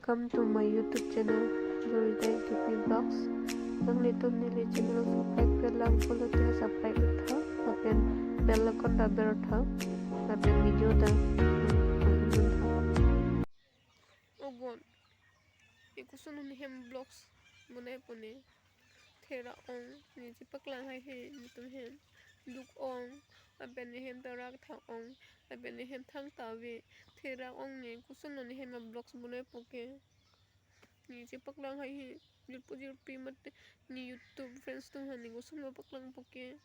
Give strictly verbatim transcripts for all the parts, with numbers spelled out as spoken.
Welcome to my YouTube channel, Jorita K P Vlogs. Nanglitum neli channel subscribe-pe lang pulote subscribe-tha, lapen bell icon daber-tha, lapen video ta. Ogon, ekusun nehem vlogs mane pone. Therak ong, ne chepaklang haihe netum hem. Duk ong, lapen nehem ta rak thang ong, lapen nehem thangta ave. Therak ong ne, koson lo nehem a-vlogs bonaipo ke. Ne chepaklang haihe, jirpo jirpi mate ne YouTube friends atum aphan ne koson lo paklangpo ke.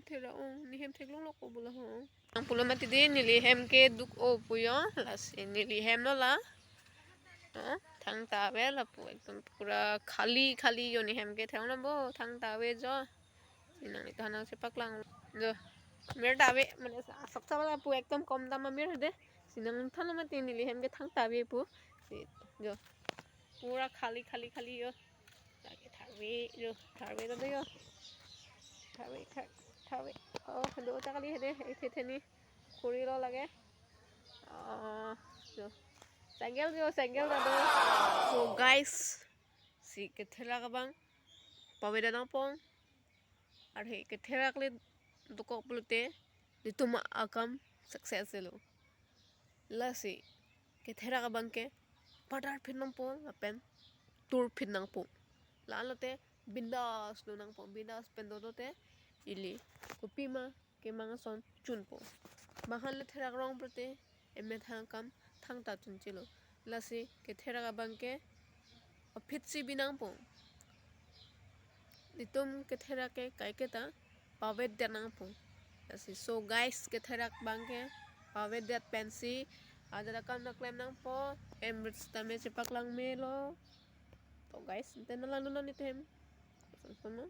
Therak ong, nehem theklonglo ko bola ho. Nang pulo mati di neli hem ke duk-o pu jo, lasi neli hem lo la. Ha, thangta ave lapu ekdom pura khali khali jo, nehem ke thang na bo, thangta ave jo. Si nanglitum aphan nang chepaklang jo. Mir ta ave, mane sa-, saksa lapu ekdom kom dam amir de. Si nangthan mati neli hem ke thangta ave pu. Si jo. Pura khali khali khali jo. Lake tharve jo, tharve ta jo. Tharve, thar-, tharve. Oh, do ta kali hede, eh, the, the ni. Khuri lo lake. Oh, jo. Cycle jo, cycle ta do. So guys, si ketherak abang pavedet nangpo. Arhe ketherak le dokok pulote netum akam success lo. Lasi ketherak abang ke padar phit nangpo lapen tur phit nangpo. La-an lote bindas do nangpo, bindas pen dodote ili kopima kemang ason chunpo. Bang aphan le therak rong pulote emethang akam thangta chunchelo. Lasi ketherak abang ke aphit si bi nangpo. Netum ketherak ke kaiketa pavedet nangpo. Lasi so guys, ketherak abang ke pavedet pensi adat akam nangklem nangpo. Em rit sitame chepaklang melo. To guys, ante nang langdun non netum. Sama-sama.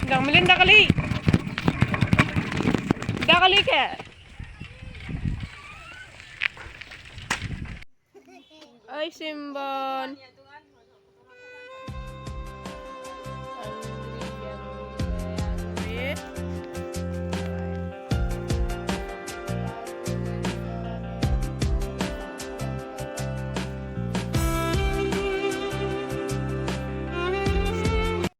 Jang Melin da kali. Da kali ke. Oi, Simbon.